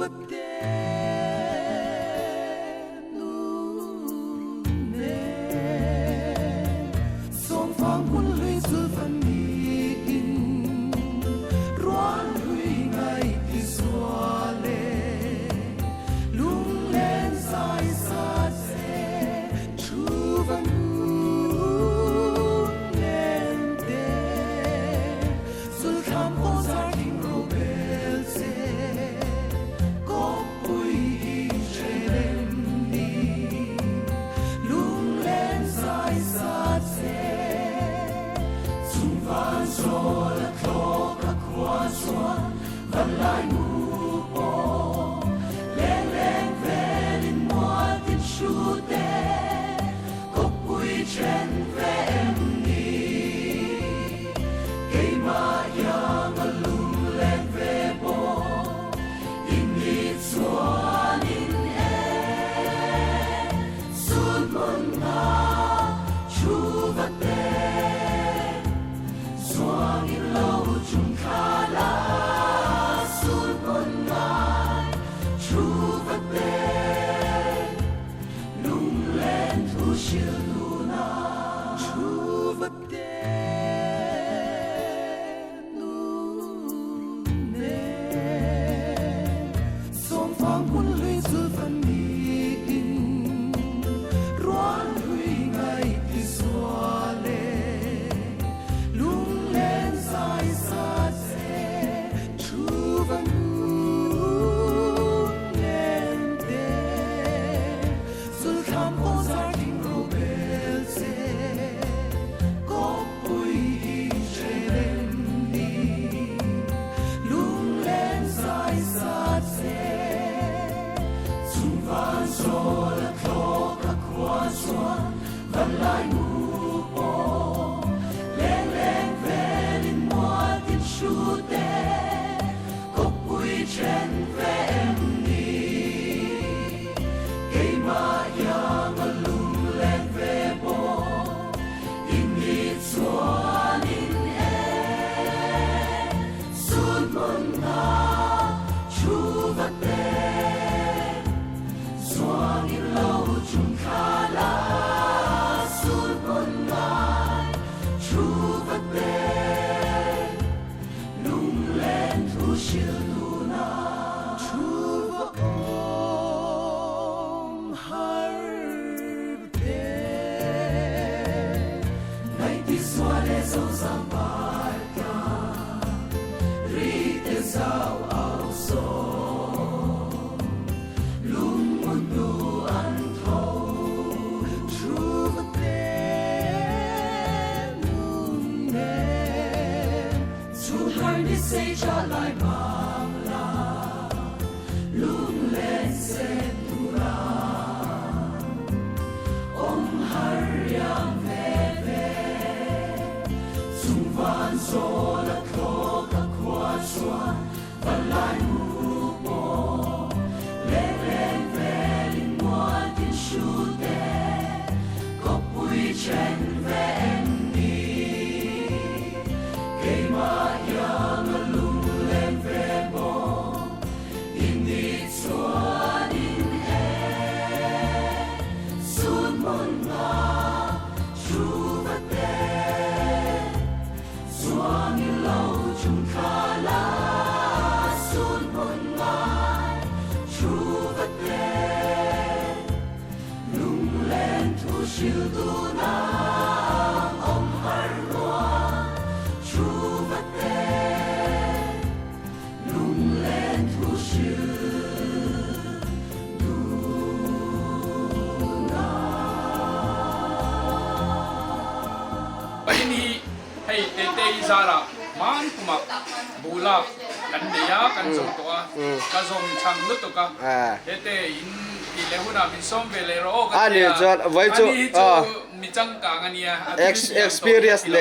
va te nun nen Sawmfang hun hlui chul fan niin Rual hlui ngaih ti zual e Lunglen zai sa che Thu va nun nen te Sulthlam aw zar thing ro bel che Kawppui i then em ni Lunglen zai sa che Chung van zawl a thlawk a khua chuan Van lai mu pawh Leng leng velin mual tin hrut e Kawppui then ve em ni? Keimah iang a lung leng ve bawk i ni chuanin e Sulhmun nga thu va te Zuangin lo chung thla la Sulhmun ngai thu va te Lunglen thu hrilh duna thu va te nun nen Sawmfang hun hlui chul fan niin Rual hlui ngaih ti zual e Lunglen zai sa che thu va nun nen te Sulthlam aw zar thing ro bel che Kawppui i then em ni Lunglen zai sa che Chung van zawl a thlawk a khua chuan Van lai mu pawh Leng leng velin mual tin hrut e Kawppui then ve em ni? Keimah iang a lung leng ve bawk i ni chuanin e Sulhmun nga thu va te Zuangin lo chung thla la Sulhmun ngai thu va te Lunglen thu hrilh duna thu va awm har te. Ngaihti sual e zozam par ta ri te zau au sawm lungmun hnu an tho thu va te nun nen Chhung har ni sei cha lai mang la lunglen sen tura awm har riang ve ve Chung van zawl a thlawk a khua chuan Vanlai mu pawh leng leng velin mual tin hrut e, kawppui then ve em ni? Keimah hian a lung leng ve bawk i ni chuanin e Sulhmun nga thu va te. Chuan i lo chung thla la sun hmun ngai thu va te Lunglen thu hril dun ang awm har ruang thu va te Lunglen thu hril dun ang. Pahin hi hei Tete i zarah hman kumah buh lak kan nei a, kan zawng tawh a, ka zawng chhang lutuk a, Tete in tih leh hunah min sawm ve leh rawh aw ka ti a, ani hi chu mi changkang a nia, a thil tiam tawh hi a ti lo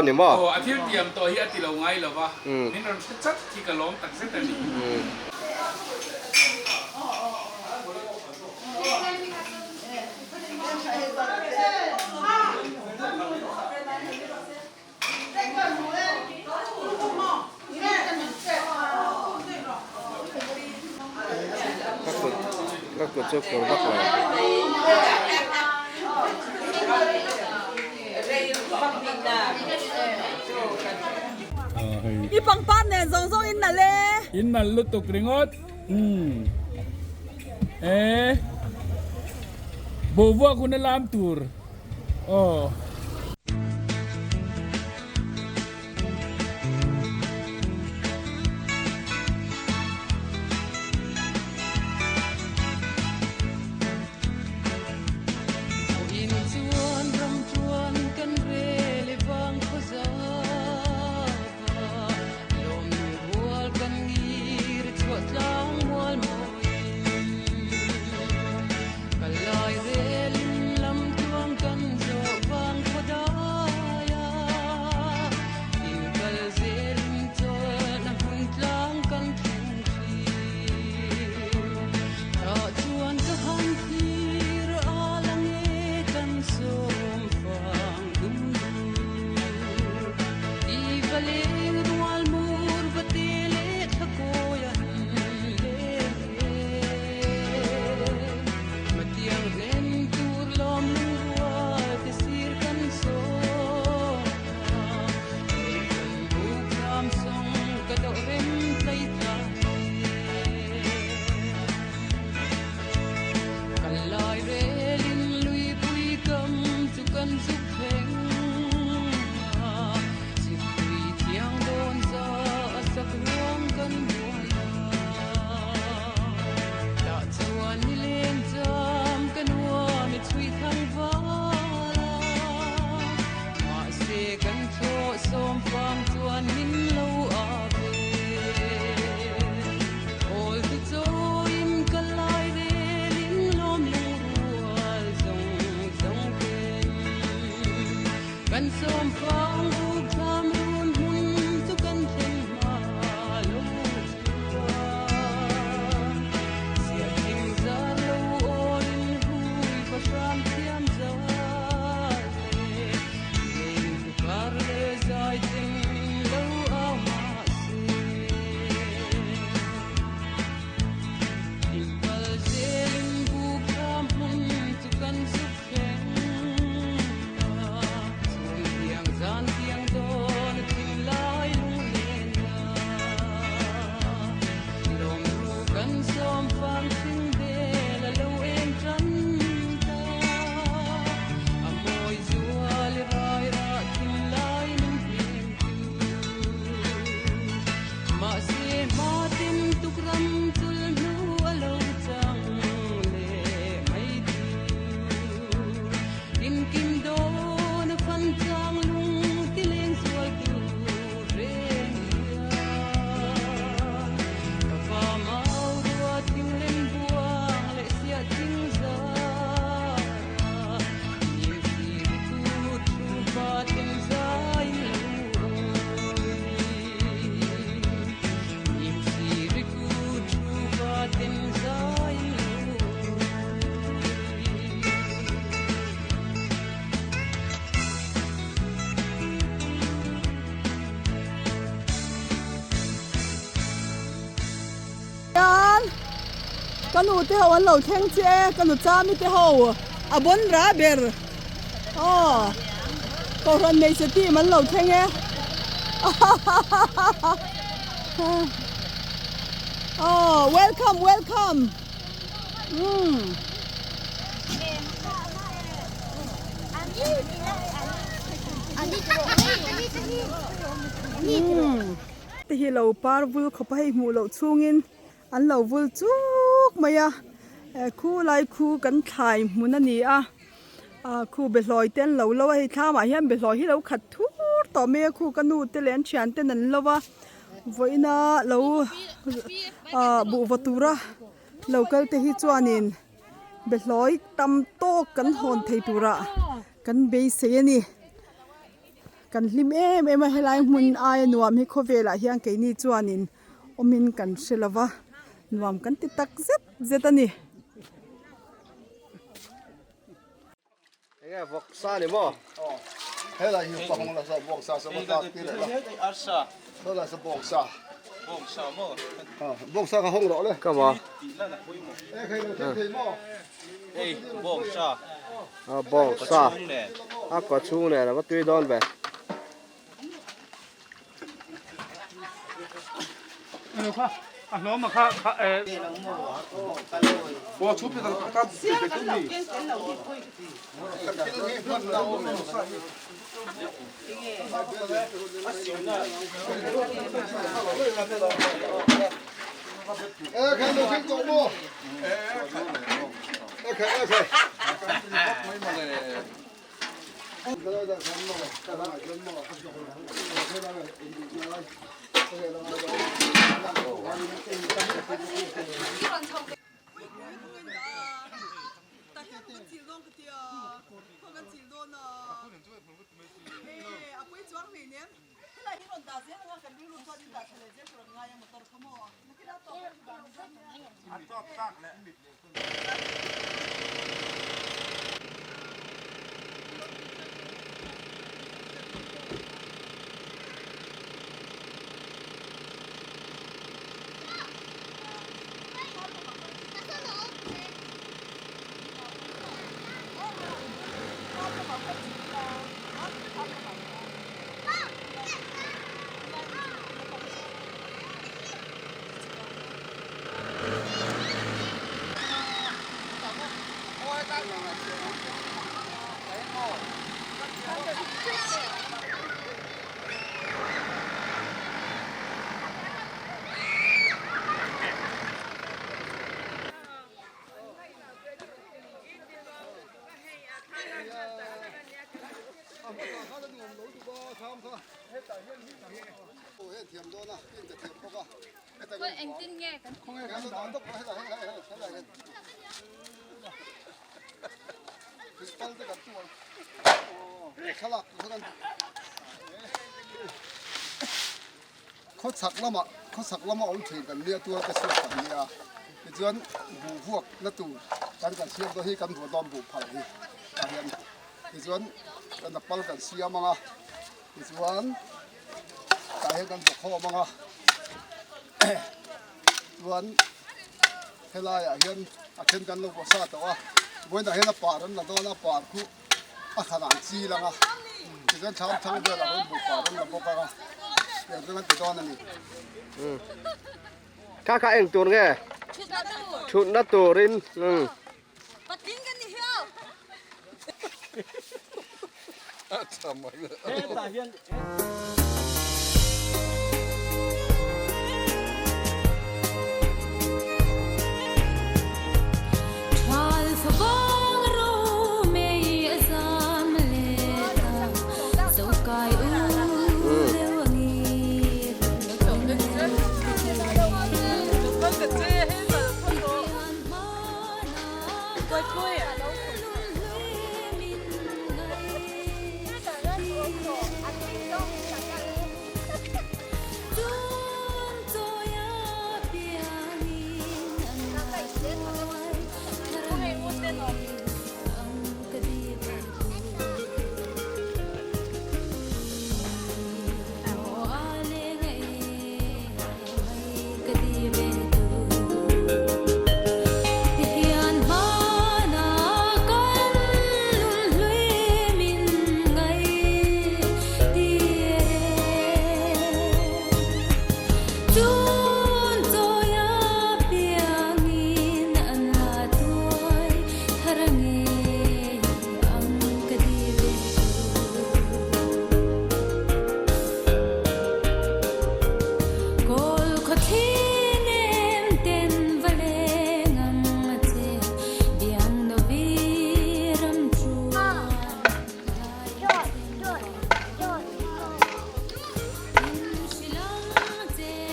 ngai lo. Aw, a thil tiam tawh hi a ti lo ngai lo va, min rawn hre chat hi ka lawm takzet a ni. chu phur vak lo. I pangpar nen zawng zawng in nalh e. In nalh lutuk ringawt. Umm. E. Bovuak hun a lam tur. Aw. Hian ka nu te ho an lo thleng che ka nu chami te ho a bawn ra ber aw kohhran hmeichhe team an lo thleng e aw welcome welcome umm. Te hi lo par vul khawp a hei hmuh loh chhungin an lo vul chuk mai a khu lai khu kan thlai hmun a ni a ah khu behlawi te an lo lo a hei thlamah hian behlawi hi lo khat thur tawh mai a khu ka nu te leh an thian ten an lo a vawiina lo ah buhva tura lo kal te hi chuanin behlawi tam tawk kan hawn thei turah kan beisei a ni. Kan hlim em em a helai hmun aia nuam hi khawvelah hian keini chuanin awmin kan hre lo va nuam kan ti tak zet zet a ni. Enge vawk sa ni maw? Helai hi pang la sa bawk sa sa ta ti la. Helai sa bawk sa. Bawngsa ka hawng rawh le. Ka ma. Hei bawngsa. A bawngsa. A kaw chhung nen a va tui dawn ve. Khawchhak lamah khawchhak lama awm thin kan nia tuar te chhuak kan nia tichuan buh vuak na tur kan kan siam dawn hi kan vuah dawn buh phal hi tah hian tichuan kan a pal kan siam ang a tichuan tah hian kan vaw khawm ang a chuan helaiah hian a then kan lo vaw sa tawh a vawiinah hian a par an la dawn a par khu a thlan an chil ang a tichuan thlam thang velah rawn hmuh par an la bawk ang a tiang chuan an ti dawn a ni. Kha kha eng tur nge? Thutna turin. Patling kan ni hiau. Hetah hian.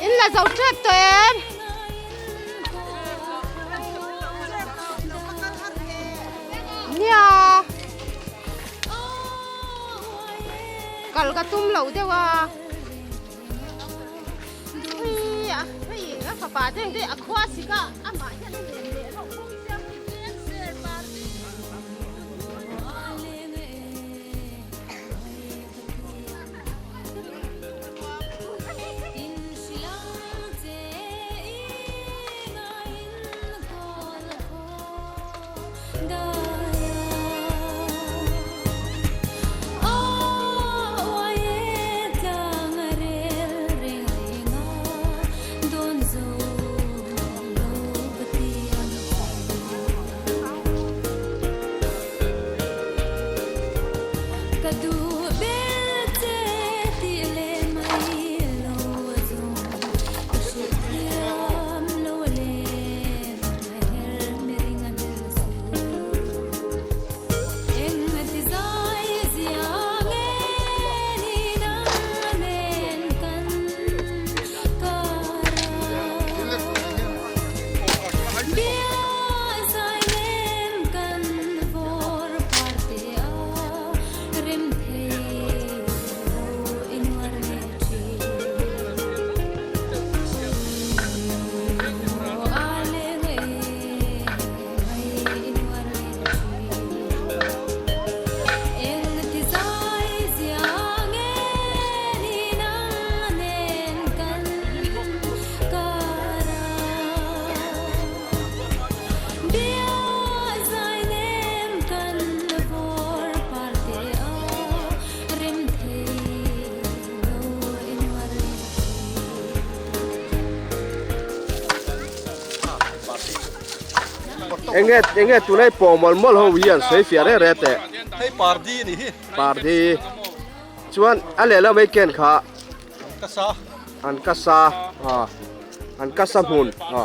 In la zo tep tawh em? Nia. Kal ka tum lo deuh a. Hei a hei a fapa te ang te a khua sik a amah hian a len leh reuh bawk sia. Enge enge tunai pawh mawlh mawlh ho hi an sawi fiah reh reh teh. Hei pardi a nih hi. Pardi chuan a lehlam ei ken kha. An kasa. An kasa a an kasa hmun a.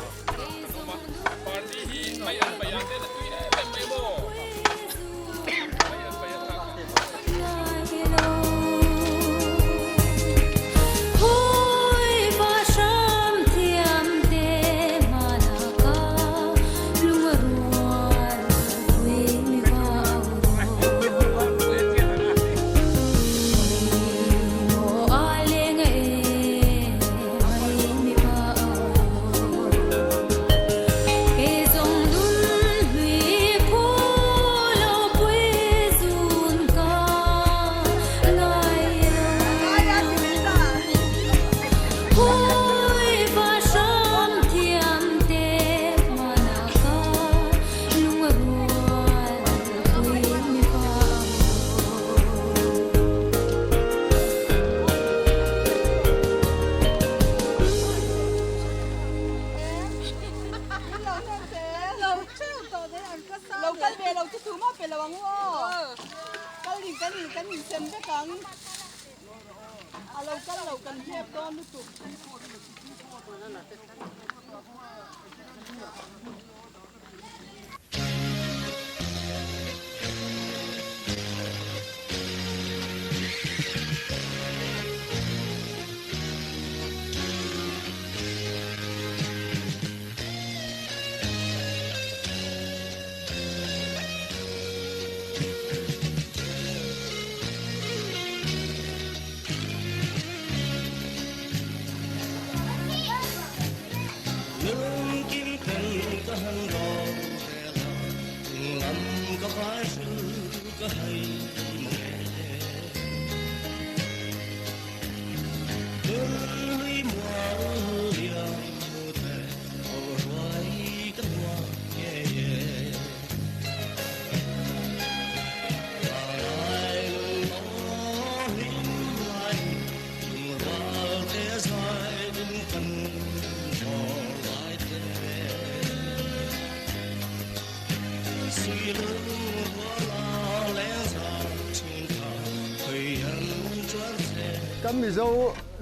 Kan Mizo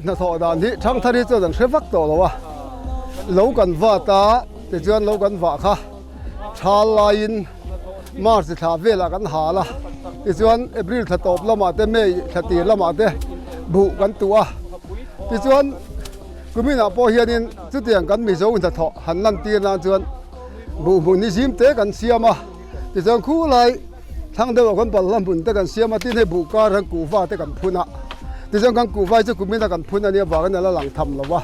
hnathawh dan hi Thangthari chuan an hre vak tawh lo a, lo kan vat a, tichuan lo kan vah kha thal laiin March thla velah kan hal a, tichuan April thla tawp lamah te May thla tir lamah te buh kan tuh a, tichuan kuminah pawh hianin chutiang kan Mizo hnathawh han lantir nan chuan buh hmun hi zim te kan siam a, tichuan khulai thlang deuhah khawn balhla hmun te kan siam a, tin hei buh kar hian kuhva te kan phun a, tichuan kan kuhva hi chu kumina kan phun a nih avangin a la lang tham lo va,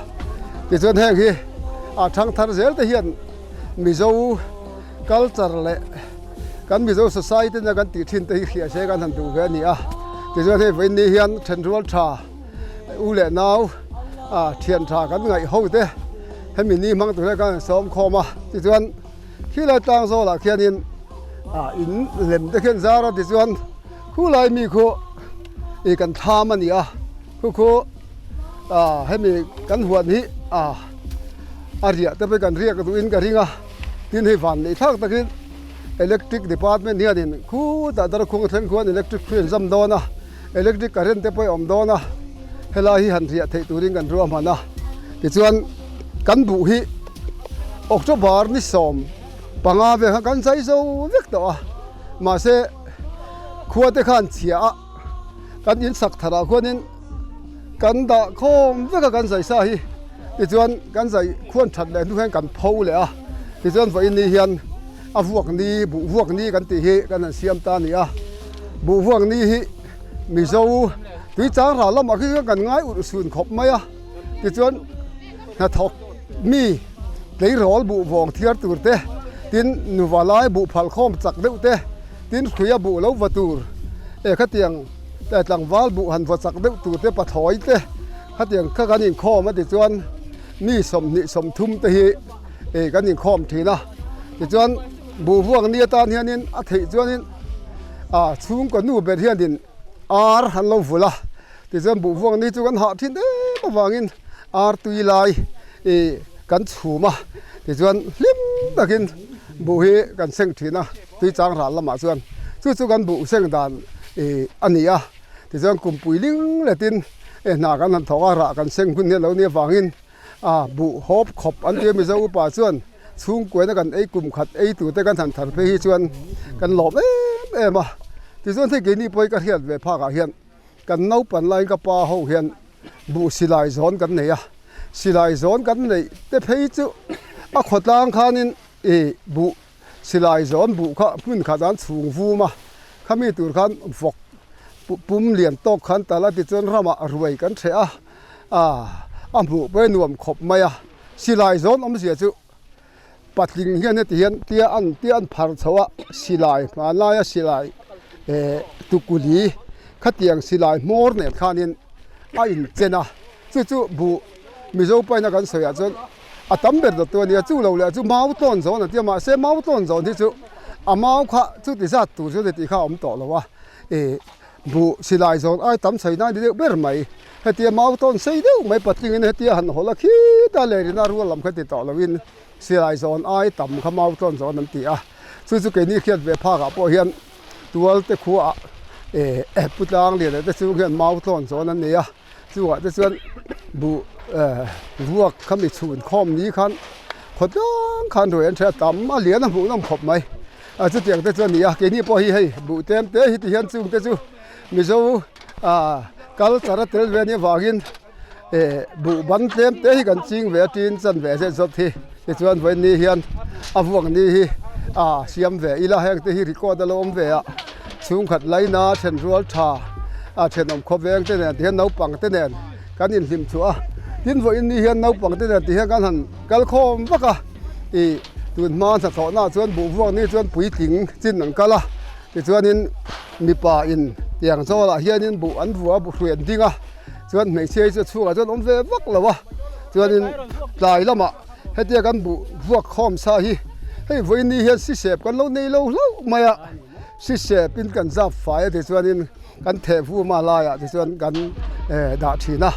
tichuan heng hi a thangthar zel te hian Mizo culture leh kan Mizo society na kan tih thin te hi hriah se kan han duh ve a ni a, tichuan hei vawiin ni hian thenrual tha u leh nau ah thian tha kan ngaih ho te hemi ni hmang tur hian kan han sawm khawm a, tichuan khilai tlang zawlah khianin ah in lem te khian zar a tichuan khulai mi khu ih kan thlam a ni a khu khu ah hemi kan huan hi ah a riah te pawh kan riak duhin ka ring a tin hei van neih thlak takin electric department hianin khutah darkhung thleng khuan electric hrui an zam dawn a. Electric current te pawh a awm dawn a, helai hi han riah theih turin kan ruahman a. Tichuan kan buh hi October ni 15 vel khan kan zai zo vek tawh a, mahse khua te khan chhia a kan insak tharah khuanin kan dah khawm vek a kan zai sa hi. Tichuan kan zai khuan that leh hnu hian kan pho leh a, tichuan vawiin ni hian a vuak ni, buh vuak ni kan tih hi kan han siam ta a ni a. Buh vuak ni hi Mizo tui chang ral lamah khi chuan kan ngai urh sun khawp mai a, tichuan hnathawk mi tleirawl buh vawng thiar tur te, tin nuva lai buh phal khawm chak deuh te, tin hruia buh lo va tur eh khatiang tlangval buh han va chak deuh tur te pathlawi te khatiang kha kan inkhawm a tichuan mi 20 30 te hi eh kan inkhawm thin a, tichuan buh vuak ni atan hianin a theih chuanin. A chhungkaw nu ber hianin ar an lo vulh a, tichuan buhvuak ni chu kan hah thin em avangin ar tui lai ih kan chhum a, tichuan hlim takin buh hi kan seng thin a, tui chang ral lamah chuan chu chu kan buh seng dan ih a ni a, tichuan kumpui ling letin hna kan han thawk a, rah kan seng hun hi a lo nih avangin a buh hawp khawp an ti a Mizo upa chuan. Chhungkuaina kan ei kum khat ei turte kan han thar phei hi chuan kan lawm em em a, tichuan hei keini pawh hi ka hriat ve phakah hian kan naupan laiin ka pa ho hian buh silai zawn kan nei a, silai zawn kan neih te phei chu a khawtlang khanin ih buh silai zawn buh kha hmun khat an chhung vum a, khami tur khan vawk pum lian tawk khan tal a tichuan ramah ruai kan hreh a, a hmuh pawh hi nuam khawp mai a. Silai zawn awmzia chu patling hian heti hian tia an tia an phar chho a, silai hmanlaia silai eh tukuli khatiang silai hmawr nen khanin a inchen a, chu chu buh Mizo paina kan sawiah chuan a tam ber dawt tu a nia, chu lo leh chu mau tlawn zawn an ti a, mahse mau tlawn zawn hi chu a mau kha chuti zat tur chu ani tih kha a awm tawh lo a, eh Buh silai zawn ai tam chhei nai ni deuh ber mai. Hetia mau tawn sei deuh mai patlingin hetia han hawl a khita lerina rual lam kha ti tawh loin silai zawn ai tam kha mau tawn zawn an ti a. Chu chu keini hriat ve phakah pawh hian tual te khuaah eh pu tlang lian leh te chung hian mau tawn zawn an nei a. Chungah te chuan buh eh vuak kha mi chhun khawm ni khan khawtlang khan ruai an hria tam a lian a hmuh nawm khawp mai. A chutiang te chu a ni a, keini pawh hi hei buh tlem te hi ti hian chung te chu Mizo ah culture a tel ve anih avangin eh buh ban tlem te hi kan ching ve a tin chan ve zet zawt hi tichuan vawiin ni hian a vuak ni hi ah siam ve ila heng te hi record a lo awm ve a chhungkhat laina thenrual tha a thenawm khawveng te nen ti hian naupang te nen kan inhlim chhuah a tin vawiin ni hian naupang te nen ti hian kan han kal khawm vak a. Ih tun hma hnathawhnaah chuan buh vuak ni chuan puitling chin an kal a, tichuanin mipa in tiang zawlah hianin buh an vua a, buh hrui an ding a, chuan hmeichhia hi chu a chhungah chuan awm ve vak lo a, chuanin tlai lamah hetia kan buh vuak khawm sa hi hei vawiin ni hian sisep kan lo nei lo hlauh mai a, sisep in kan zap fai a tichuanin kan theh vum a laiah tichuan kan dah thin a,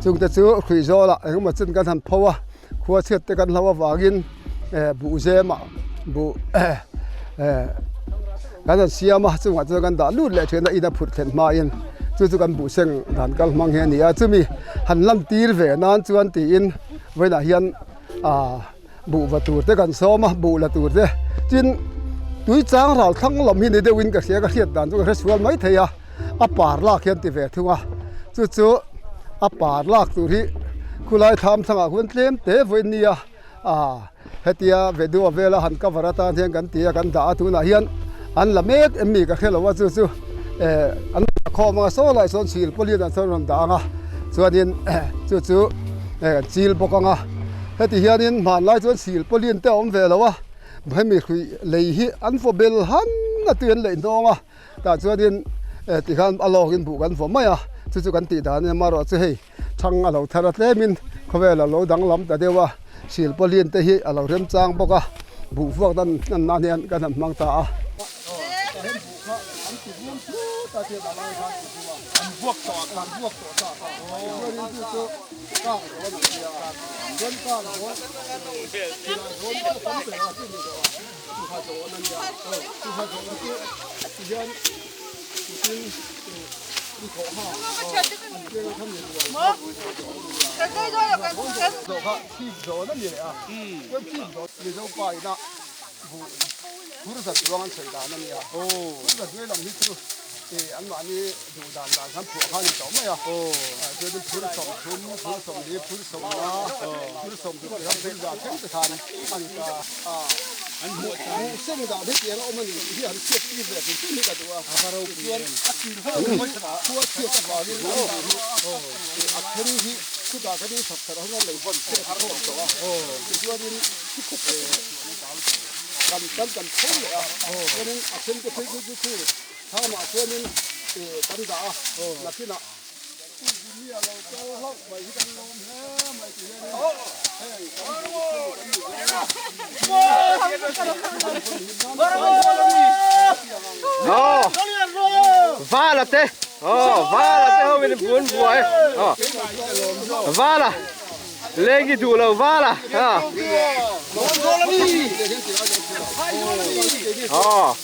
chungte chu hrui zawlah engemaw chen kan han pho a. Khua chhiat te kan hlo avangin buh zemah buh kan han siam a, chungah chuan kan dah lut leh thin a, in a phurh thlen hmain chu chu kan buh seng dan kal hmang hi a ni a, chumi han lan tir ve nan chuan tiin vawiinah hian ah buh va tur te kan sawm a, buh la tur te tin tui chang ral thlang lam hi ni deuhin ka hria ka hriat dan chu ka hre sual mai thei a. A par lak hian ti ve thung a, chu chu a par lak tur hi khulai thlam thlangah khuan tlem te vawiin nia ah hetia vedua vela han cover atan hian kan ti a kan dah a tunah hian an la mek em mi ka hre lo a chu chu eh an la khawm anga saw lai sawn chil pawlin an sawn rawn dah ang a chuanin chu chu eh an chil bawk ang a heti hianin hmanlai chuan chil pawlin te a awm ve lo a hemi hrui lei hi an vaw bel han a tui an leih hnawng a. Tah chuanin eh tikhan a lawkin buh kan vaw mai a, chu chu kan tih dan a nia amaherawh chu hei thang a lo thar a tlemin khawvel a lo danglam ta deuh a, silpawlin te hi a lo remchang bawk a, buh vuak dan hnan nan hian kan han hmang ta a. Vala te aw Vala te ho in bun buai aw Vala lengi duh lo Vala a aw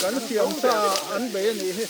Kan siam sa an bei a nih hi.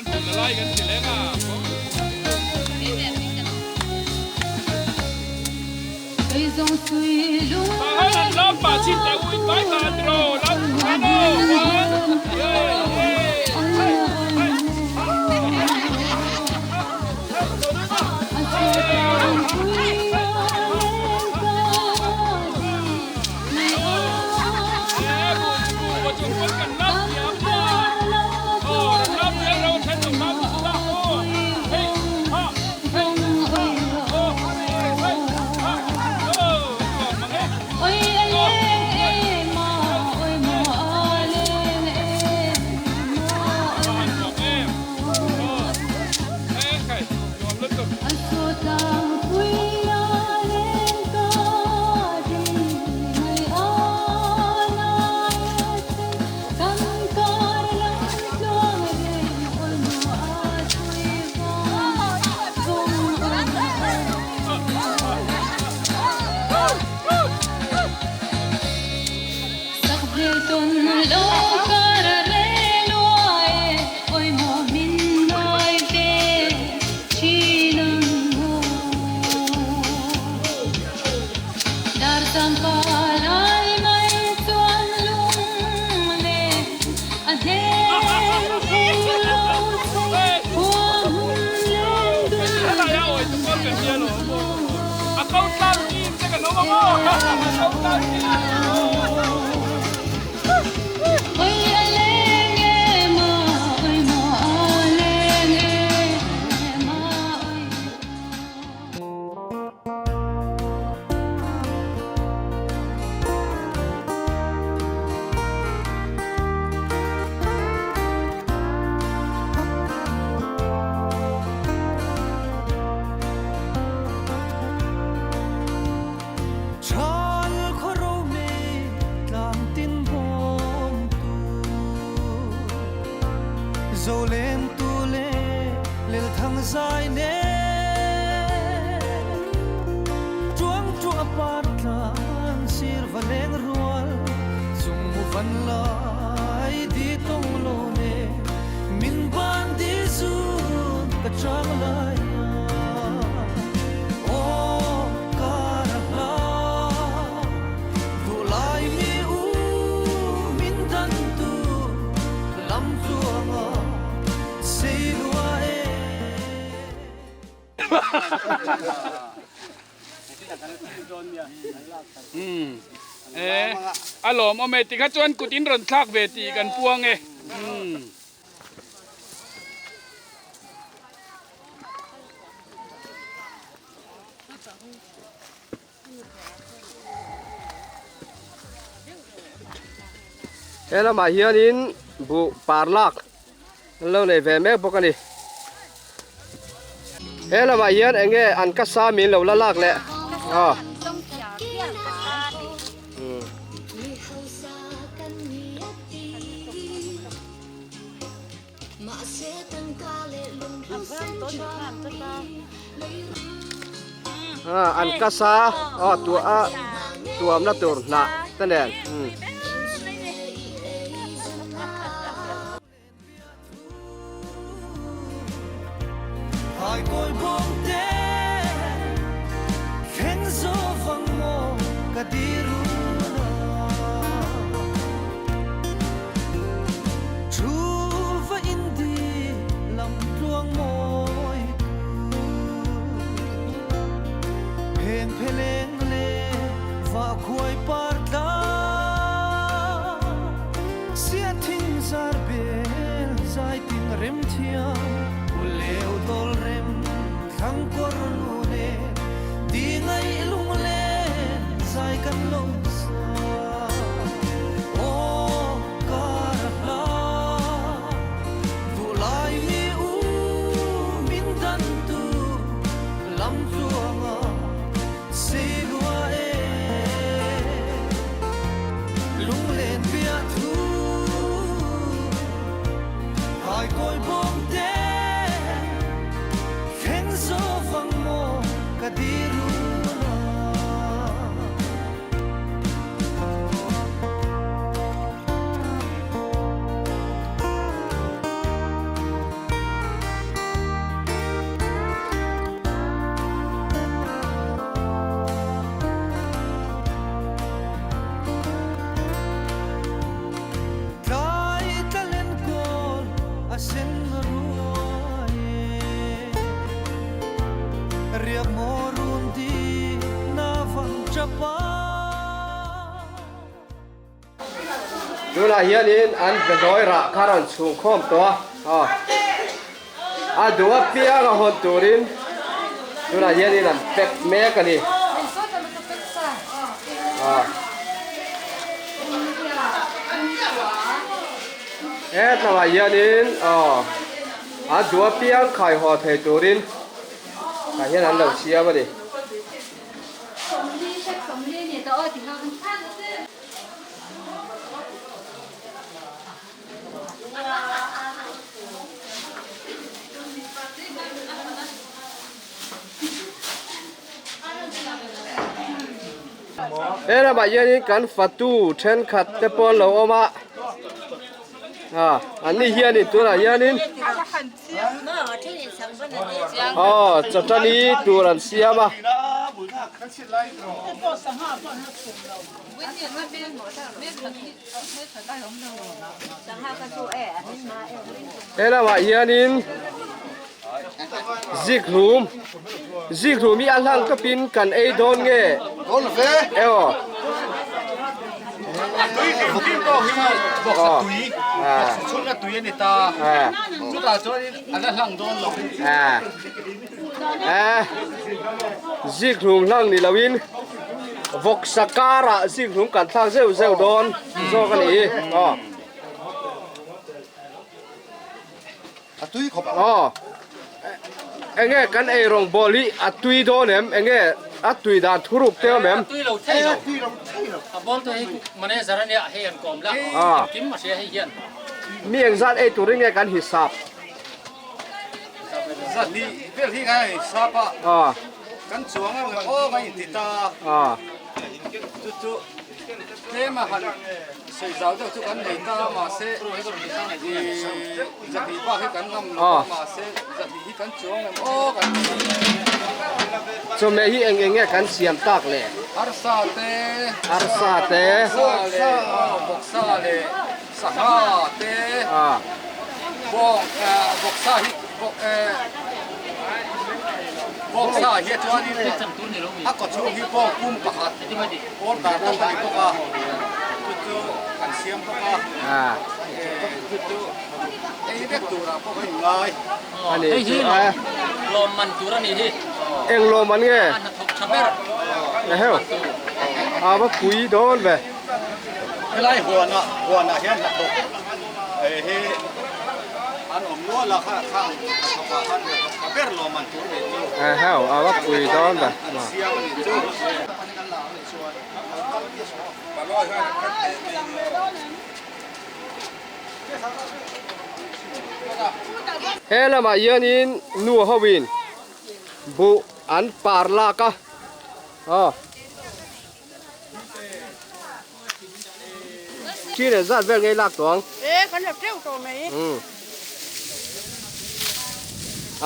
Khan buh la lai kan ti leng a. Tah hian an lam pah chin teh u in vai ta tiraw lam khan aw one ye ye hey hey A lawm awm e tikha chuan kut in rawn thlak ve tih kan puang e. He lamah hianin buh par lak an lo nei ve mek bawk a ni. He lamah hian eng nge an ka sa min lo la lak leh aw. An ka sa aw tua a tuamna tur hnah te nen. Tunah hianin an behlawi rah kha rawn chhung khawm tawh a, aw a duh apiang a hawn turin tunah hianin an pack mek a ni. Aw hetlangah hianin aw a duh apiang khai haw thei turin tah hian an lo siam a ni. He lamah hianin kan fatu thenkhat te pawh an lo awm a, an ni hianin tunah hianin aw chawṭani tur an siam a. He lamah hianin zikhlum zikhlum hi a hlang tawpin kan ei dawn nge emaw Zikhlum hlang ni loin vawksa karah zikhlum kan thlak zeuh zeuh dawn zawk a ni hi aw. A tui khawp ang. Aw enge kan ei rawng bawl hi a tui dawn em enge a tui dan thuruk te awm em? A tui lo thei lo. A bawl te hi manager a nia hei an kawm la engkim a hria hei hian. Mi engzat ei turin nge kan hisap? Zahnih vel hi ngai sap a kan chuang a nge aw ngai inti ta chu chu tlem a han sawi zau deuh chu kan nei ta mahse zahnih bak hi kan ngam lo a mahse zahnih hi kan chuang em aw kan ti Chawhmeh hi eng eng nge kan siam tak le? Arsa te Arsa te Vawksa leh Sangha te bawng vawksa hi vawksa hi chuanin a kaw chhung hi bawng pum pakhat order tawk a ni bawk a chu chu kan siam bawk a chu chu ei vek turah pawh ka inngai. Hei hi lawmman tur a nih hi. Eng lawmman nge? A hnathawk tha ber. Eheu. A va pui dawn ve. Helai huanah huanah hian hnathawk hi an awm nual a kha khang hnathawk ah khan hnathawk tha ber lawmman tur nih chu. Eheu a va pui dawn ve. An siam a nih chu. He lamah hianin nu hoin buh an par lak a aw thi leh zat vel ngei lak tawh ang e kan la teuh tawh mai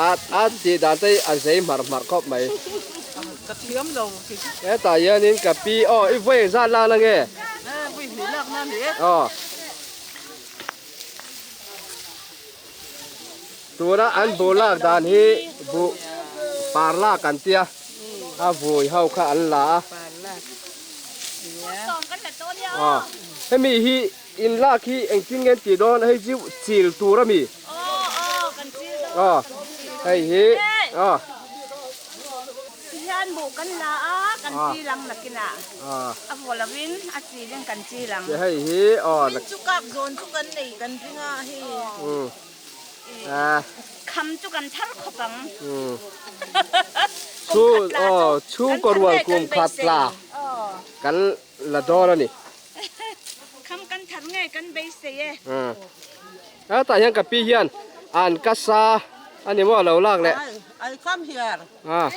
a a tih dan te hi a zei hmarh hmarh khawp mai ka thiam lo hetah hianin ka pi aw i vawi engzat lak na nge vawi hnih lak na ni e aw Tuna an buh lak dan hi buh par lak an tia a vui ho kha an la a. Aw hemi hi in lak hi engtin nge an tih dawn hei chu chil tur a mi? Aw hei hi aw. Tihian buh kan la a kan chil ang nakinah a vaw lovin a chilin kan chil ang. Hei hi aw. Min chu kak zawn chu kan nei kan ring a hei. Kham chu kan thar khawp ang. Chu aw chhungkaw rual kum khat tla kan la dawn a ni. Kham kan thar nge kan beisei e. Hetah hian ka pi hian an ka sa a ni maw lo lak leh. I come here. Ah.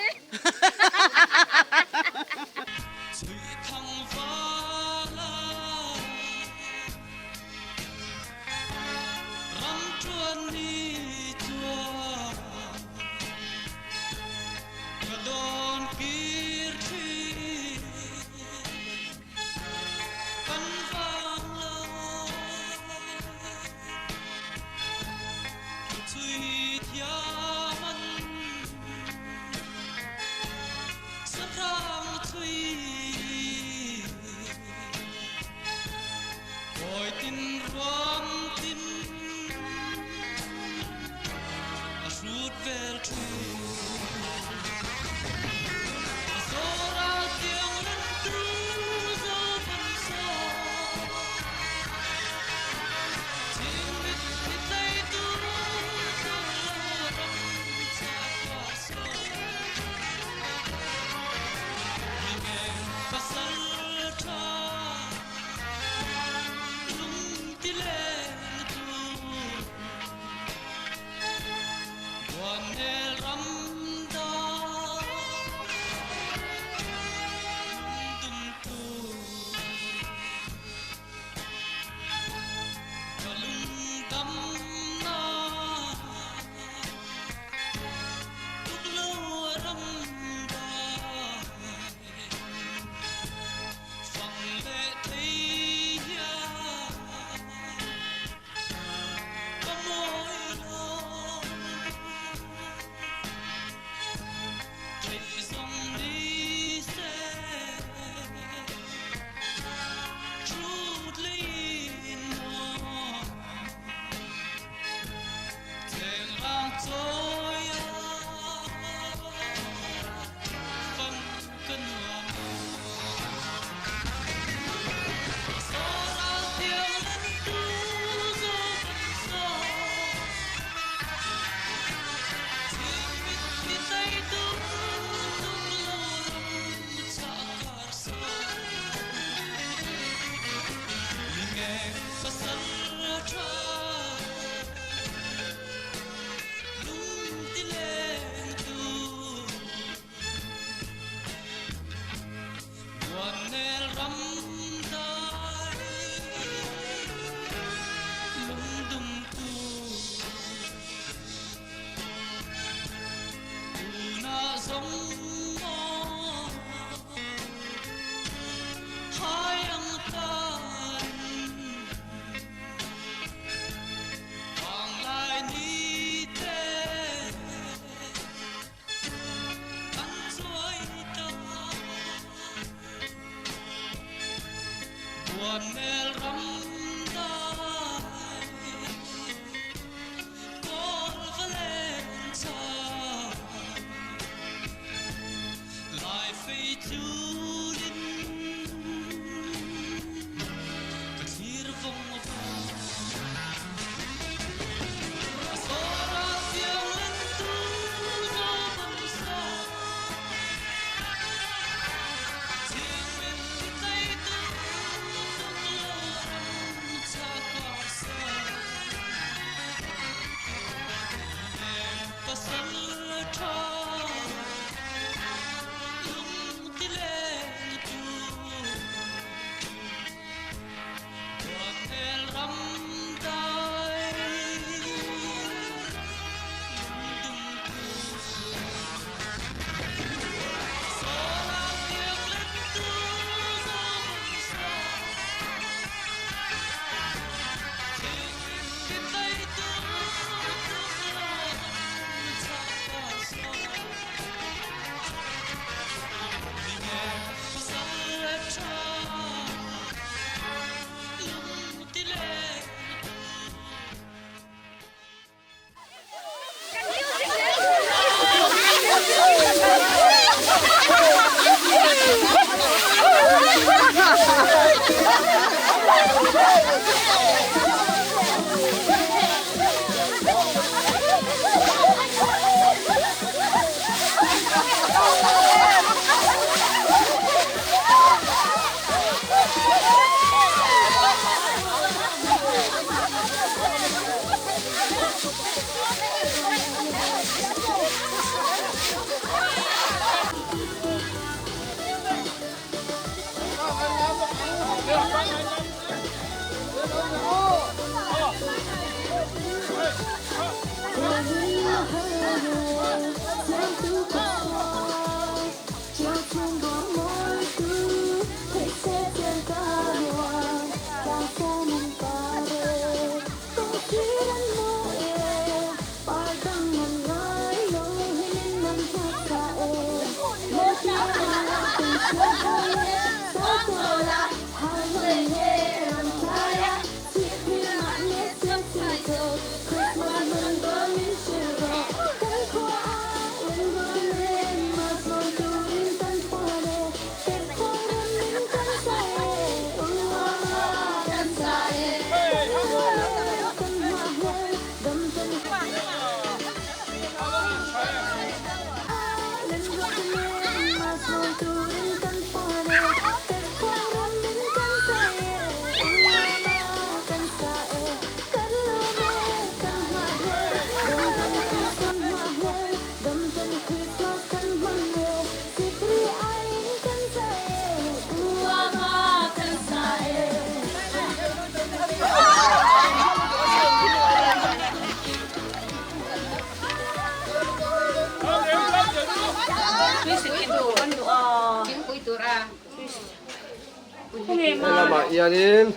Helamah hianin.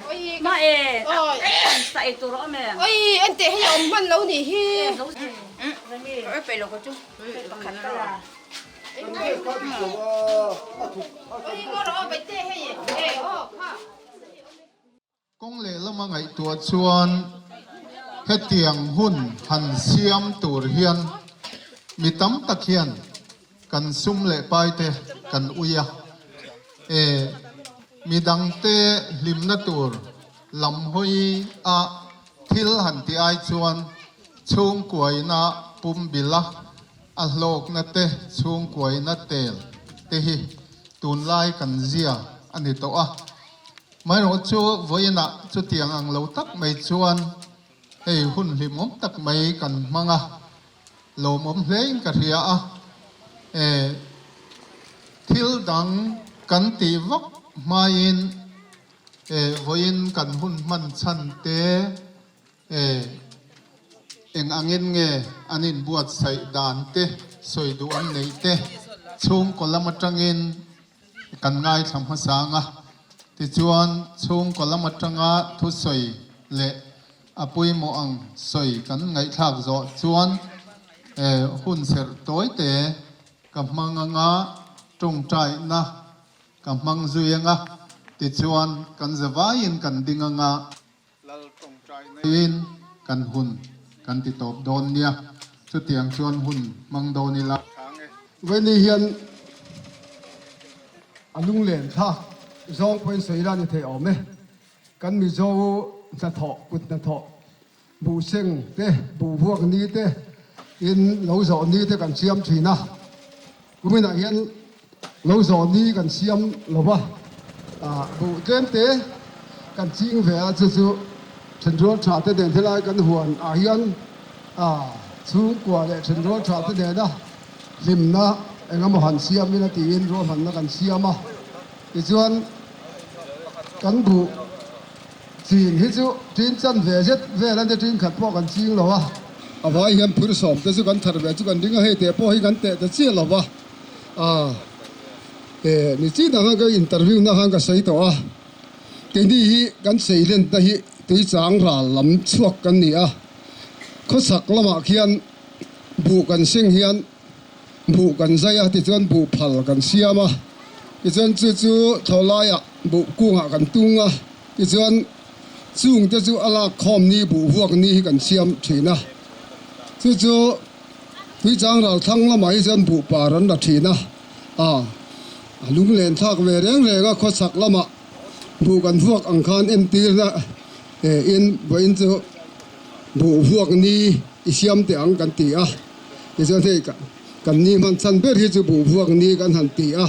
Kawng lehlama ngaihtuah chuan hetiang hun han siam tur hian mi tam tak hian kan sum leh paite kan ui a, e midangte hlimna tur lam hawi a thil han ti ai chuan chhungkuaina pumbilh a, a hlawkna te chhungkuaina tel te hi tunlai kan zia a ni tawh a. Maherawh chu vawiinah chutiang ang lo tak mai chuan hei hun hlimawm tak mai kan hmang a, lawmawm hlein ka hria a, e thil dang kan tih vak hmain e vawiin kan hun hman chhan te e eng angin nge an inbuatsaih dan te sawi duh an neih te chhungkaw lam atangin Kan ngaithla hmasa ang a, tichuan chhungkaw lam atanga thusawi leh a pawimawh ang sawi kan ngaihthlak zawh chuan hun serh tawite ka hmang anga tawngtaihna ka hmang zui ang a, tichuan kan zavaiin kan ding anga Lal tawngtainain kan hun kan ti tawp dawn nia, chutiang chuan hun hmang dawn ila. Vawini hian a lunglen thla zawng pawhin sawi ila ni thei awm e. Kan Mizo hnathawh, kut hnathawh, buhseng te, buhvuak ni te, in lo zawh ni te kan siam thin a. Kuminah hian lo zawh ni kan siam lo va, buh tlem te kan ching ve a, chu chu thenrual tha te nen helai kan huan ah hian chhungkua leh thenrual tha te nena hlimna engemaw han siam ila tiin ruahmanna kan siam a, tichuan kan buh Chin hi chu tin chan ve zet vel a nia, tin khat pawh kan ching lo a. A vai hian phur sawm te chu kan thar ve chu kan ding a, hei teh pawh hi kan teh ta chiah lo va. Aa eh ni chin ang a ka interview na khan ka sawi tawh a, keini hi kan seilen te hi tuichang ral lam chhuak kan ni a, khawchhak lamah khian buh kan seng hian buh kan zai a, tichuan buh phal kan siam a, tichuan chu chu thlawhlaiah buh kungah kan tung a. Tichuan, chungte chu a lak khawm ni buh vuak ni hi kan siam thin a. Chu chu Tuichang ral thlang lamah hi chuan buh par an la thin a. A a lunglen thlak ve reng reng a, khawchhak lamah buh kan vuak ang khan entirna in vawiin chu buh vuak ni i siam teh ang kan ti a. Tichuan hei kan ni hman chhan ber hi chu buh vuak ni kan han ti a.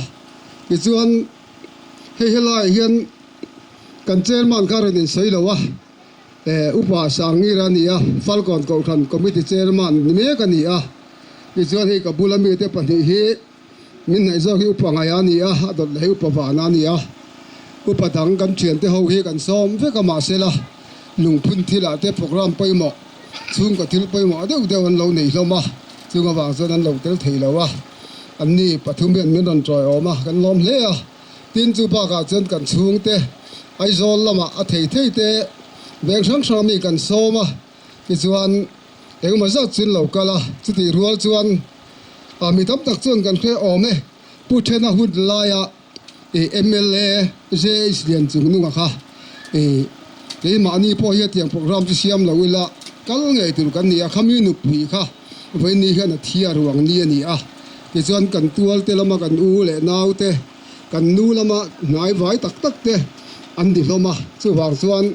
Tichuan hei helaiah hian Kan chairman kha rawn insawi lo a, Upa Sangir a ni a, Falkawn Kohhran Committee Chairman ni mek a ni a. Tichuan hei ka bula mite pahnih hi min hnaih zawk hi Upa Ngaia a ni a, a dawt leh hi Upa Vana a ni a. Upa dang kan thiante ho hi kan sawm vek a mahsela lungphun thilah te programme pawimawh, chhungkaw thil pawimawh deuh deuh an lo nei hlawm a, chung avang chuan an lo tel thei lo a. Anni pathum hian min rawn tawiawm a, kan lawm hle a. Tin, chu bakah chuan kan chhungte Aizawl lamah a thei thei te veng hrang hrang ami kan sawm a, tichuan engemaw zat chu an lo kal a, chutih rual chuan mi tam tak chuan kan hre awm e, Pu Thena hun laia mla JH Lianchungnunga kha keimahni pawh hi hetiang programme chu siam lo ila kal ngei tur kan ni a, khami nupui kha vawiin hian a thi a ruang ni a ni a. Tichuan kan tualte lama kan u leh naute, kan nu lama hnai vai tak tak te an ni hlawm a, chuvang chuan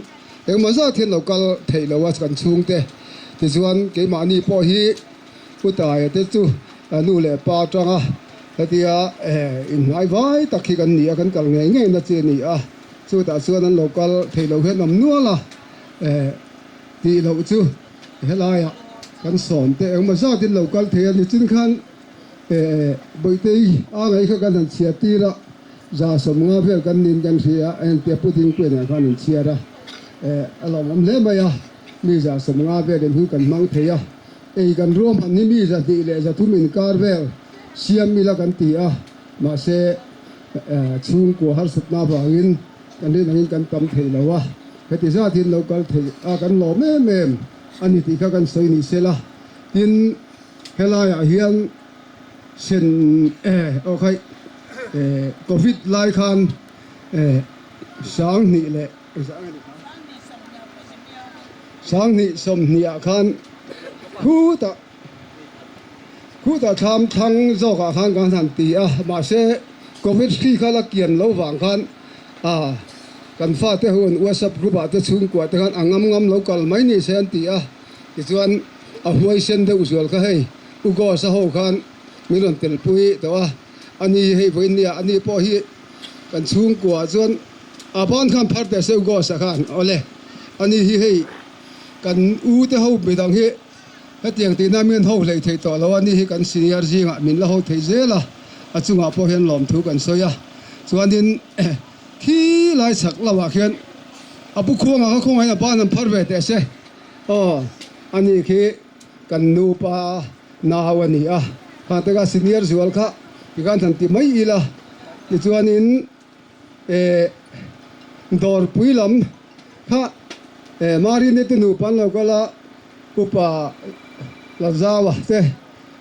engmah zat hian lo kal theih lo a kan chhungte. Tichuan keimahni pawh hi Pu Taia te chu nu leh pa atanga hetia inhnai vai tak hi kan ni a, kan kal ngei ngei na chi a ni a, chutah chuan an lo kal theih loh hian awm nual a tih loh chu. Helaiah kan sawm te engmaw zatin lo kal thei a ni chin khan Bawitei a ngaih kha kan han chhiar tir a, 150 vel kan nin kan hria a, entia Pu Dingpuia nen khan an chhiar a, a lawmawm hle mai a, mi 150 velin hun kan hmang thei a, ei kan ruahman hi mi 230 inkar vel siam ila kan ti a, mahse chhungkua harsatna avangin. Kan rin angin kan tam thei lo a, heti zat hian lo kal thei a kan lawm em em a ni tih kha kan sawi ni se la. Tin, helaiah hian sen aw khaih Covid lai khan 2000 leh 2020 ah khan khutah Khutah thlam thlang zawkah khan kan han ti a, mahse Covid hri kha la kian lo vang khan a kan fate ho an WhatsApp group ah te chhungkua te khan a ngam ngam lo kal mai ni se an ti a, tichuan a huaisen deuh zual kha hei U Gos-a ho khan min rawn telpui tawh a, ani hi hei vawiin nia ani pawh hi kan chhungkua chuan a ban khan phar teh se U Gos-a khan awle ani hi hei kan u te ho midang hi Hetiang tihna min ho hlei thei tawh lo a ni hi kan senior zingah min la ho thei zel a, a chungah pawh hian lawmthu kan sawi a. Chuanin khi lai chhak lamah khian a pu khuangah kha khawngahin a ban an phar ve teh se aw, a ni khi kan nupa nau a ni a, khang te kha senior zual kha tikhan han ti mai ila tichuanin eh dawrpui lam kha eh Marini te nupa an lo kal a, Upa Lazawa te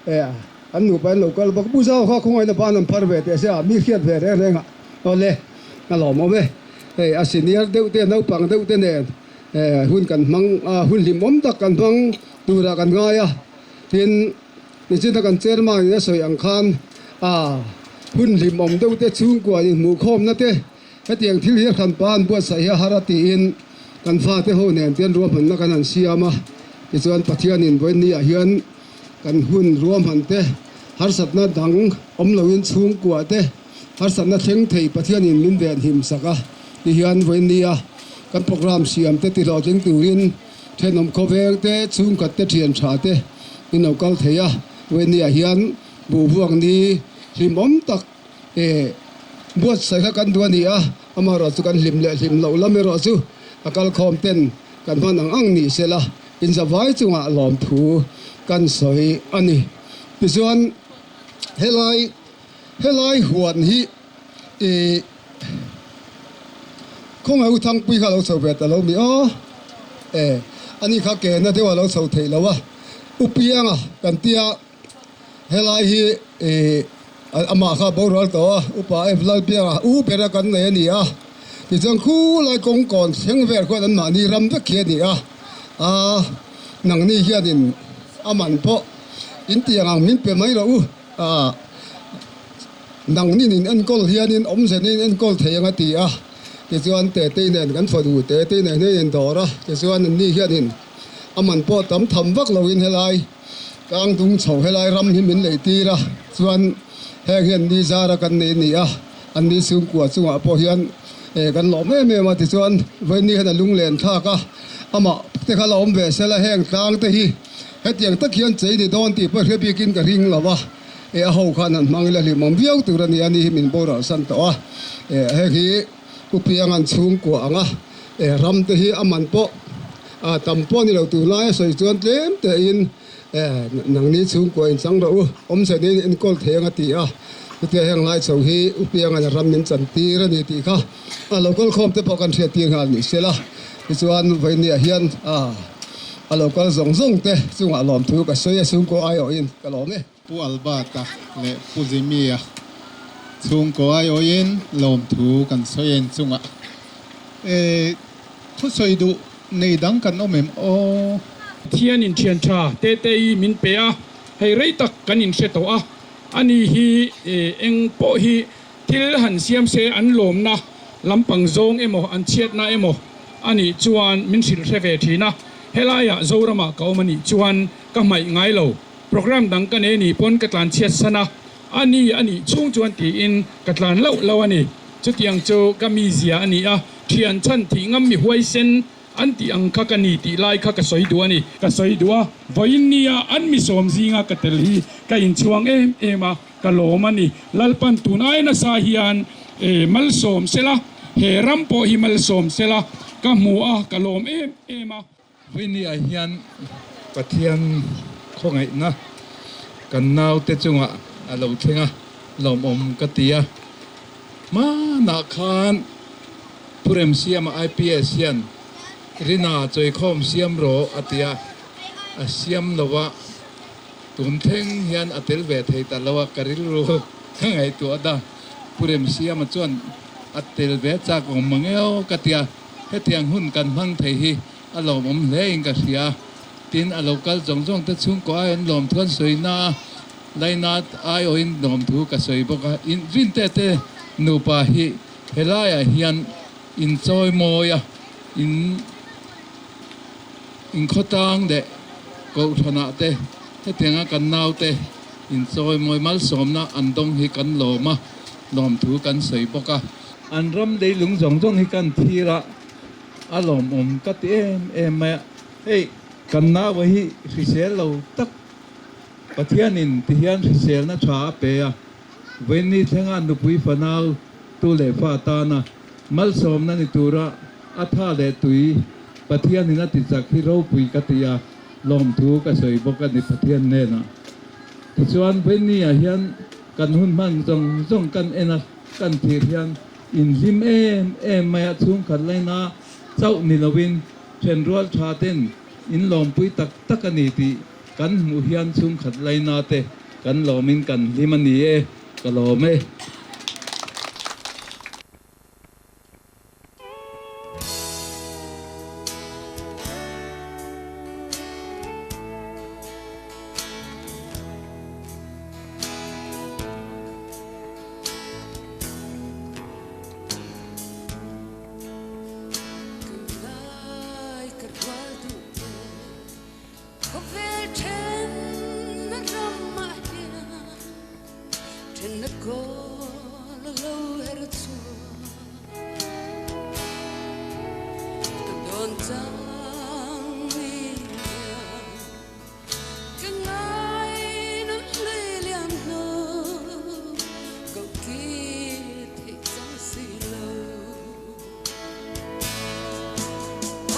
eh an nupa an lo kal bawk. Pu Zau kha khawngaihna ban an phar ve teh se a, mi hriat ve reng reng a awle a lawmawm e. Hei a senior deuh te naupang deuh te nen eh hun kan hmang a, hun hlimawm tak kan hmang turah kan ngai a, tin Nichina kan chairman in a sawi ang khan a hun hlimawm deuh te chhungkua inhmuhkhawmna te hetiang thil hi a hranpa an buatsaih hi a har a tiin kan fate ho nen te an ruahmanna kan han siam a, tichuan Pathianin vawiin ah hian kan hun ruahman te harsatna dang awm loin chhungkua te harsatna thleng thei Pathianin min venhim sak a tihian vawiin a kan programme siam te tihlawhtling turin Thenawm khawveng te, chhungkhat te, thian tha te in lo kal thei a, Vawini ah hian buhvuak ni hlimawm tak eh buatsaih kha kan duh a ni a, amaherawh chu kan hlim leh hlim loh lam erawh chu a kalkhawm ten kan hman ang ang ni sela inzavai chungah lawmthu kan sawi a ni. Tichuan helai helai huan hi Ih, khawngaih u Thangpui kha a lo chho ve ta lo mi aw. E, ani kha ke na deuh a lo chho theih lo a, U Pianga kan tia helai hi ih amah kha a borual tawh a, Upa F Lalpianga u bera kan nei a ni a, tichuan khulai kawngkawn thleng vel khuan anmahni ram vek khi a ni a, a nangni hianin a man pawh in tiang ang min pe mai rawh u. A, nangnin in enkawl hianin awmze nen enkawl thei ang a ti a, tichuan Tetei nen kan fanu Tetei nen hian in dawr a, tichuan anni hianin a man pawh tam tham vak loin helai tlang dung chho helai ram hi min lei tir a, chuan heng hian ni zara kan nei a ni a, anni chhungkua chungah pawh hian eh kan lawm em em a, tichuan vawiin ni hian a lunglen thlak a, amah te kha la awm ve sela heng tlang te hi. Hetiang tak hian chei ni dawn tih pawh hre bikin ka ring lo a, e a ho khan han hmang ila hlimawm viau tur a ni a, ni hi min boral san tawh a, e heng hi Pu Pianga'n chhungkua ang a, e ram te hi a man pawh a tam pawh ni lo tur lai a sawi chuan tlem tein e nangni chhungkua in chang rawh u, awmze niin enkawl thei ang a ti a, chutia heng lai chho hi Pu Pianga'n a ram min chan tir a ni tih kha a local khawm te pawh kan hriat tir nghal ni se la, tichuan vawinia hian a. A lo kal zawng zawng te chungah lawmthu ka sawi a, chhungkaw aiawhin ka lawm e. Pu Albert-a leh Pu Jimmy-a chhungkaw aiawhin lawmthu kan sawi en chungah e thusawi duh nei dang kan awm em aw? Pathian in thian tha Tetei min pe a, hei rei tak kan inhre tawh a, ani hi eng pawh hi Thil han siam se an lawmna lampang zawng emaw an chhiatna emaw a nih chuan min hrilh hre ve thin a, helaiah Zoramah ka awm a nih chuan ka hmaih ngai lo. Program dang ka nei ni pawn ka tlan chhiat san a, a ni a nih chhung chuan tiin ka tlan loh lo a ni. Chutiang chu ka mizia a ni a, thian chhan thih ngam mi huaisen An tih ang kha ka ni tih lai kha ka sawi duh a ni. Ka sawi duh a, vawiin nia an mi sawm zinga ka tel hi ka inchhuang em em a, ka lawm a ni. Lalpan tun ai nasa hian malsawm sela, he ram pawh hi malsawm sela, ka hmu a, ka lawm em em a. Vawiin niah hian Pathian khawngaihna kan naute chungah a lo thleng a, lawmawm ka ti a. Hmanah khan. Pu Remsiama IPS hian Rina chawikhawm siam rawh a ti a, a siam lo a, tun thleng hian a tel ve thei ta lo a, ka rilru ka ngaihtuah ta. Pu Remsiama chuan a tel ve chak awm mang e aw ka ti a, hetiang hun kan hmang thei hi a lawmawm hle in ka hria. Tin, a lo kal zawng zawng te chhungkaw ai an lawmthu an sawi na a, Lainat aiawhin lawmthu ka sawi bawk a, in Rinte te nupa hi helaiah hian in chawi mawi a, in inkhawtlang leh kohhranah te hetianga kan naute in chawi mawi malsawmna an dawng hi kan lawm a, lawmthu kan sawi bawk a. An ram leilung zawng zawng hi kan thlir a, a lawmawm ka ti em em mai a, hei kan naua hi hrisel lo tak Pathianin tihian hriselna tha a pe a, vawiinni thlenga nupui fanau tu leh fa tana malsawmna ni tura a tha leh tui Pathianin a ti chak hi ropui ka ti a, lawmthu ka sawi bawk a ni Pathian hnenah. Tichuan vawiinni ah hian kan hun hman zawng zawng kan en a, kan thir hian inhlim em em mai a, chhungkhat laina chauh ni loin thenrual tha ten inlawmpui tak tak a ni tih Kan hmuh hian chhungkhat laina te kan lawmin kan hlim a ni e, ka lawm e. Khawvel thenna ramah hian thenna kawl a lo her chhuak. Ka dawn chang ni hian ka ngai nun hlui liam hnu koh kir theih chang si lo.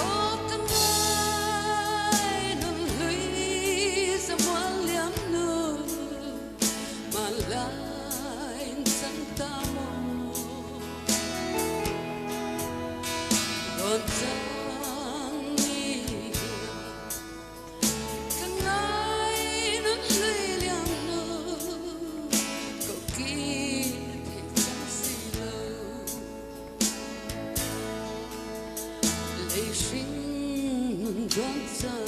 Aw ka ngai nun hlui zamual liam nu hmanlaiin chang ta maw dawn chang ni hian ka ngai nun hlui liam nu koh kir theih chang si lo. Lei hring nun dawn chan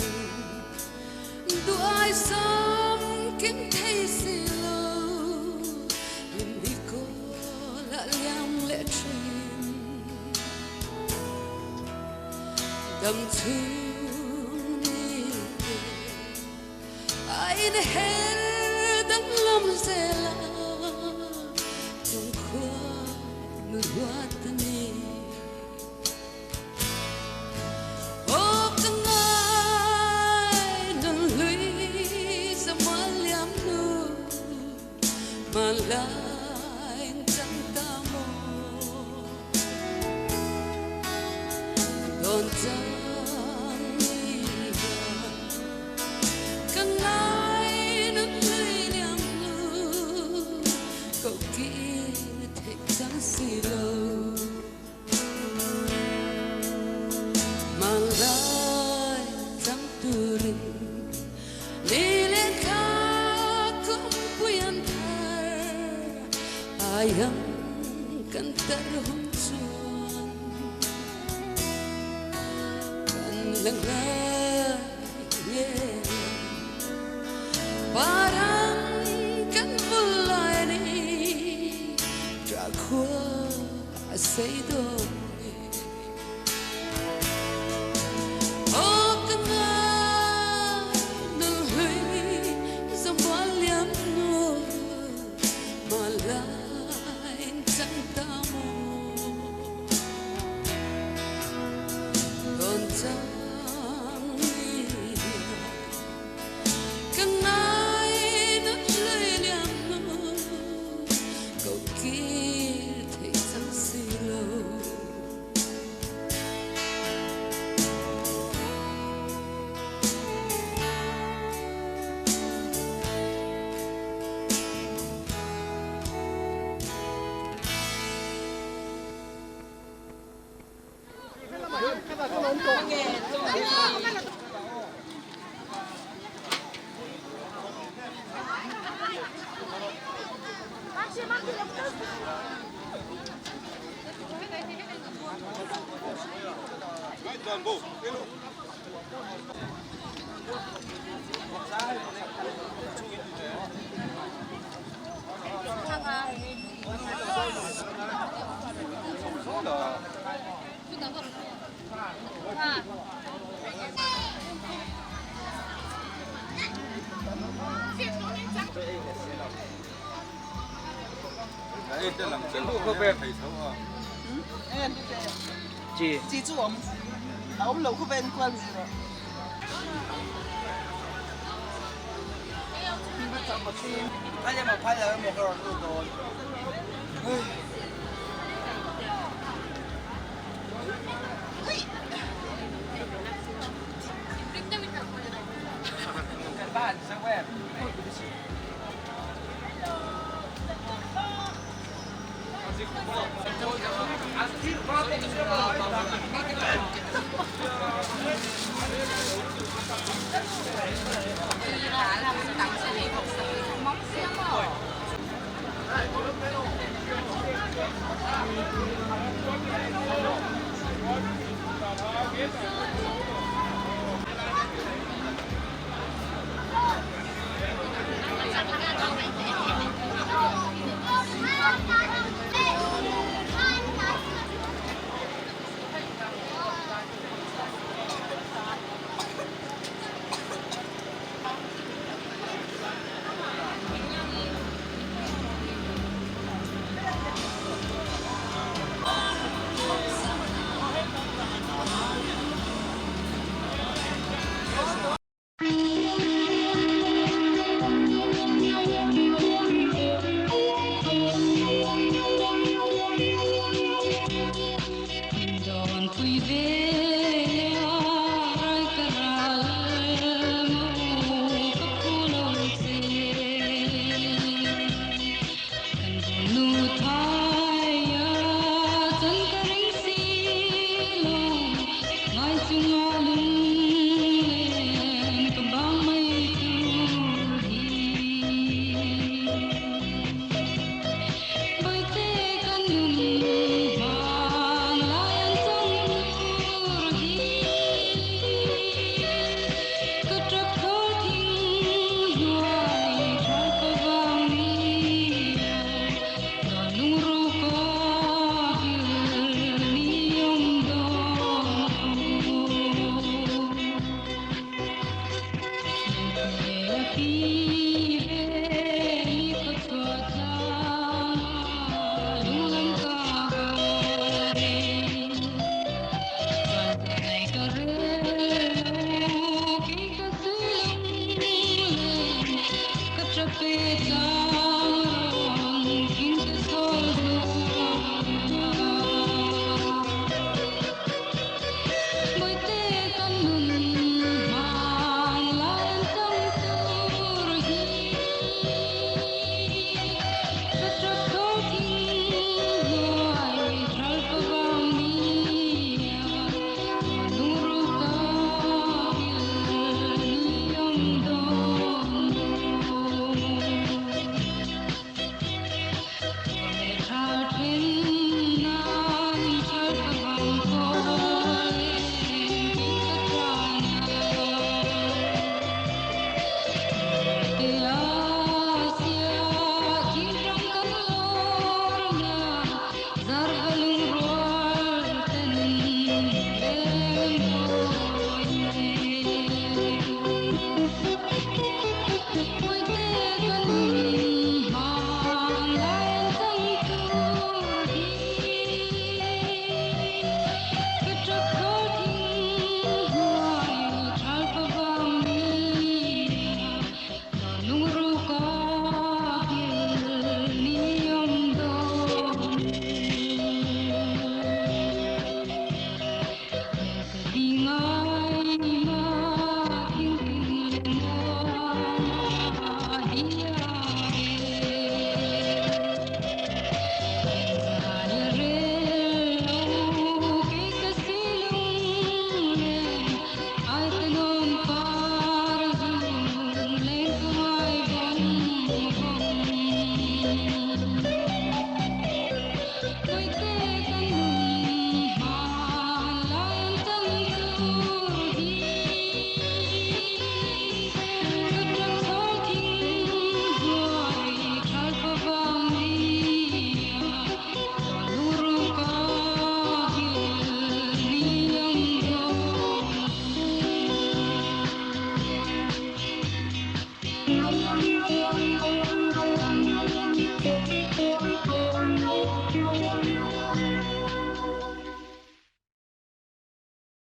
duh ai sam kim thei si lo hlim hi kawl ah liam leh thin dam chhung ni te a in her danglam zel a chung khua nu ruat a ni. Aw ka ngai nun hlui zamual liam hnu hmanlai in cang ta maw dawn cang ni hian Ka ngai nun hlui liam hnu koh kir theih cang si lo. Hmanlai cang turin ni le thla kumpui an thar ai ang kan tar hun chuan kan la ngai Parang kan vul lai ni tra khua a sei dawn ni Aw ka ngai nun hlui zamual liam hnu hmanlai in cang ta maw Dawn cang.